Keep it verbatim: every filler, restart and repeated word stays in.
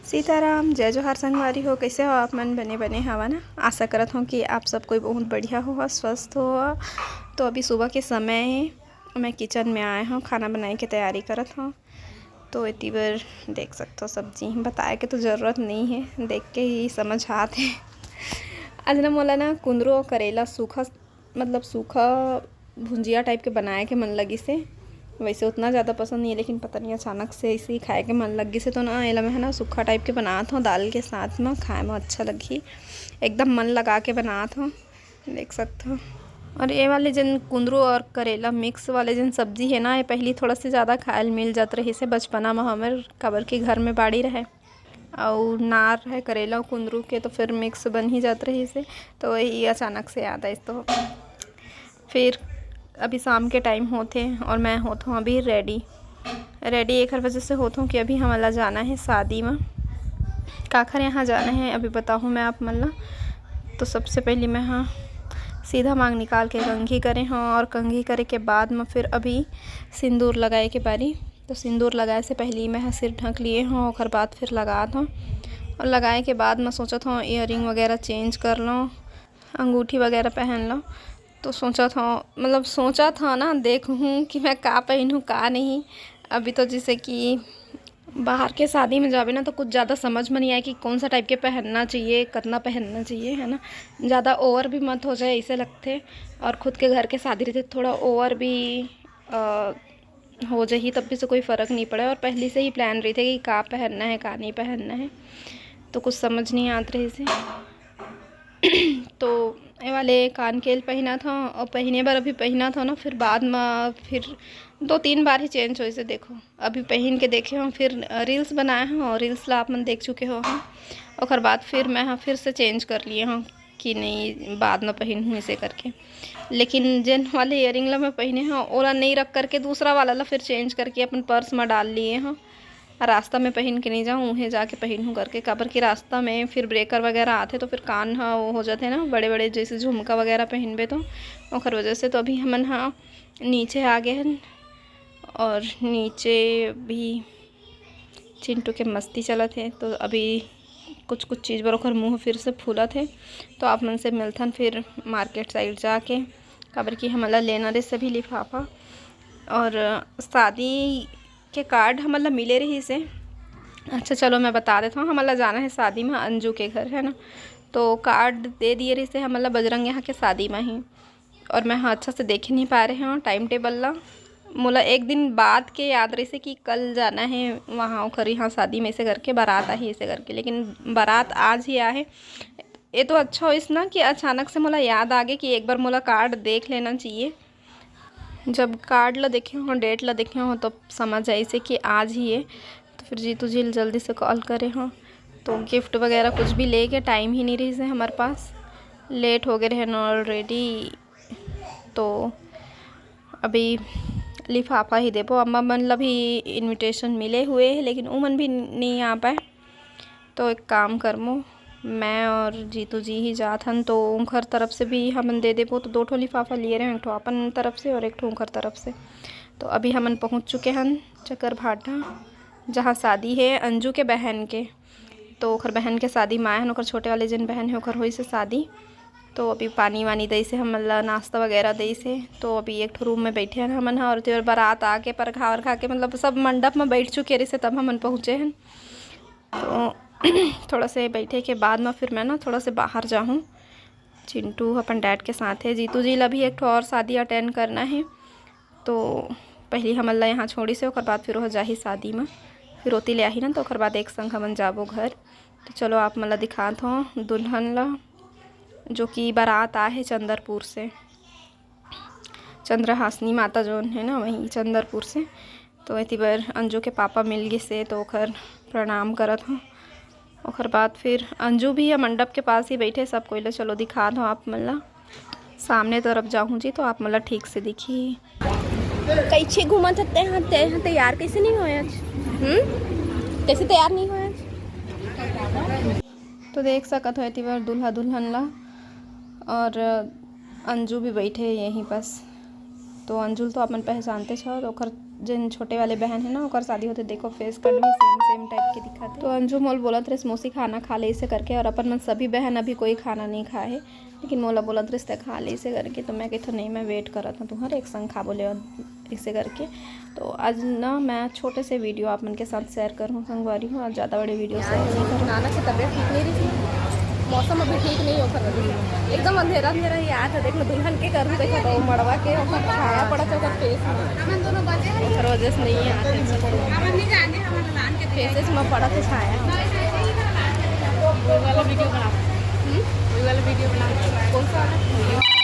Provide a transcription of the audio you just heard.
सीताराम, जय जोहार संगवारी हो। कैसे हो आप मन? बने बने हवा ना? आशा करत हो कि आप सब कोई बहुत बढ़िया हो, स्वस्थ हो। तो अभी सुबह के समय है, मैं किचन में आए हूँ, खाना बनाए के तैयारी करत हूँ। तो एती बर देख सकते हो, सब्जी बताए के तो ज़रूरत नहीं है, देख के ही समझ आत है। आज ना मोला ना कुंदरू और करेला सूखा, मतलब सूखा भुंजिया टाइप के बनाए के मन लगिस हे। वैसे उतना ज़्यादा पसंद नहीं है, लेकिन पता नहीं अचानक से ऐसे ही खाए के मन लगिस हे, तो ना एला मैं है ना सूखा टाइप के बनात हूँ दाल के साथ में, खाए में अच्छा लगही। एकदम मन लगा के बनात हूँ, देख सकते हो। और ये वाले जन कुंदरू और करेला मिक्स वाले जन सब्जी है ना, ये पहली थोड़ा से ज़्यादा खाए ल मिल जात रहिस हे बचपना में हमर, काबर के घर में बाड़ी रहे। अउ नार है करेला अउ कुंदरू के, तो फिर मिक्स बन ही जात रहिस हे। तो वही अचानक से याद आइस। तो फिर अभी शाम के टाइम होत हे और मैं होत हूँ अभी रेडी। रेडी एकर वजह से होत हूँ कि अभी हमन ला जाना है शादी में। काखर यहाँ जाना है अभी बताहूँ मैं आप मन ला। तो सबसे पहले मैं हाँ सीधा मांग निकाल के कंघी करे हूँ और कंघी करे के बाद में फिर अभी सिंदूर लगाए के बारी। तो सिंदूर लगाए से पहले मैं ह सिर ढक लिए हूँ, ओकर बाद फिर लगात हूँ। और लगाए के बाद मैं सोचत हूँ ईयरिंग वगैरह चेंज कर लूँ, अंगूठी वगैरह पहन लूँ। तो सोचत हूँ, मतलब सोचत हूँ ना, देखूँ कि मैं का पहनूँ का नहीं। अभी तो जैसे कि बाहर के शादी में जाबे ना, तो कुछ ज़्यादा समझ में नहीं आए कि कौन सा टाइप के पहनना चाहिए, कितना पहनना चाहिए, है ना। ज़्यादा ओवर भी मत हो जाए, ऐसे लगथे। और खुद के घर के शादी रहते थोड़ा ओवर भी अ, हो जाही, तब भी से कोई फ़र्क नहीं पड़े। और पहले से ही प्लान रहिथे कि का पहनना है, का नहीं पहनना है, तो कुछ समझ नहीं आत रहिस हे। तो ये वाले कान के ल पहिनत हव और पहिने बर अभी पहिनत हव ना, फिर बाद में फिर दो तीन बार ही चेंज होइस हे। देखो, अभी पहिन के देखे हव, फिर रील्स बनाए हव और रील्स ला आप मन देख चुके हो हम। ओकर बाद फिर मैं ह फिर से चेंज कर लिए हव कि नहीं, बाद में पहिनहूँ इसे करके। लेकिन जेन वाले ईयरिंग ला मैं पहिने हव, ओला नहीं रख करके दूसरा वाला ला फिर चेंज करके अपन पर्स में डाल लिए हव। रास्ता में पहिन के नहीं जाऊँ, उहें जाके पहिनहूँ करके, काबर कि रास्ता में फिर ब्रेकर वगैरह आथे तो फिर कान ह वो हो जाथे ना, बड़े बड़े जैसे झुमका वगैरह पहिनबे तो ओकर वजह से। तो अभी हमन ह नीचे आ गए हन और नीचे भी चिंटू के मस्ती चलत हे। तो अभी कुछ कुछ चीज़ बर ओकर मुँह फिर से फूलत हे। तो आप मन से मिलथन फिर मार्केट साइड जाके, काबर कि हमन ला लेना रहिस अभी लिफाफा। और शादी के कार्ड हमन ला मिले रहिस हे। अच्छा चलो मैं बता देत हव, हमन ला जाना है शादी में अंजू के घर, है ना। तो कार्ड दे दिए रहिस हे हमन ला बजरंग यहाँ के शादी में ही। और मैं ह अच्छा से देखे नहीं पाए रहे हव टाइम टेबल ला। मोला एक दिन बाद के याद रहिस हे कि कल जाना है वहाँ ओखर यहाँ शादी में, ऐसे करके बारात आही ऐसे करके, लेकिन बारात आज ही आहे। ये तो अच्छा होइस ना कि अचानक से मोला याद आ गे कि एक बार मोला कार्ड देख लेना चाहिए। जब कार्ड ला देखे हव, डेट ला देखे हव, तो समझ आइस हे कि आज ही है। तो फिर जीतू जी ल जल्दी से कॉल करे हव, तो गिफ्ट वगैरह कुछ भी लेके टाइम ही नहीं रहिस हे हमर पास, लेट हो गए रहे ना ऑलरेडी। तो अभी लिफाफा ही देबो। अम्मा मन ला भी इनविटेशन मिले हुए हे, लेकिन उमन भी नहीं आ पाए। तो एक काम करमो, मैं और जीतू जी ही जात हन, तो उनकर तरफ से भी हमन दे देबो। तो दो ठो लिफाफा लिए रहे, एक ठो अपन तरफ से और एक ठो उनकर तरफ से। तो अभी हमन पहुंच चुके हन चक्कर भाटा, जहां शादी है अंजू के बहन के। तो ओकर बहन के शादी में आए हन, ओकर छोटे वाले जेन बहन है ओकर होइस हे शादी। तो अभी पानी वानी दइस हे हमन ला, नाश्ता वगैरह दइस हे। तो अभी एक ठो रूम में बैठे हन हमन ह, और तेकर बारात आके परघा वरघा के, मतलब सब मंडप में बैठ चुके रहिस हे, तब हमन पहुँचे हन। तो थोड़ा से बैठे के बाद में फिर मैं ना थोड़ा से बाहर जाहूँ। चिंटू अपन डैड के साथ है, जीतू जी ला भी एक ठो और शादी अटेंड करना है। तो पहली हमन ला यहाँ छोड़िस हे, ओकर बाद फिर ओह जाही शादी में, फिर ओती ले आही ना, तो ओकर बाद एक संग हमन जाबो घर। तो चलो आप मन ला दिखात हव दुल्हन ला, जो कि बारात आए हे चंदरपुर से, चंद्रहासिनी माता जोन है ना, वहीं चंदरपुर से। तो एती बर अंजू के पापा मिल गिस हे, तो ओकर प्रणाम करत हव। ओकर बाद फिर अंजू भी ह मंडप के पास ही बैठे, सब कोई ला चलो दिखात हव आप मन ला। सामने तरफ जाहूँ जी, तो आप मन ला ठीक से दिखी। कैसे घूमत हते हैं, ते, तैयार कैसे नहीं होए आज? हम्म, कैसे तैयार नहीं होए आज? तो देख सकत हो एती बर दूल्हा दुल्हन ला, और अंजू भी बैठे हे यहीं पास। तो अंजू ल तो आप मन पहचानते हो, तो ओकर जिन छोटे वाले बहन है ना, ओकर शादी होथे, देखो फेस कट भी सेम सेम टाइप के दिखत है। तो अंजू मोला बोलत रहिस मौसी खाना खा ले इसे करके, और अपन मन सभी बहन अभी कोई खाना नहीं खाए है, लेकिन मोला बोलत रहिस ते खा ले इसे करके, तो मैं कहिथों नहीं, मैं वेट करत हूँ तुम्हारे एक संग खाबो ले इसे करके। तो आज ना मैं छोटे से वीडियो आप मन के साथ शेयर करूँ संगवारी हो, आज ज़्यादा बड़े वीडियो शेयर नहीं करूँ। नाना के तबीयत ठीक नहीं रही, मौसम अभी ठीक नहीं होकर एकदम अंधेरा अंधेरा ही आत है। देख लो दुल्हन के करूँ, देखो तो मड़वा के ओकर छाया पड़त है ओकर फेस में, ओकर वजह से नहीं आत है। फेसेस में पड़त है छाया। वही वाला वीडियो बना, वही वाला वीडियो बना। कौन सा वाला?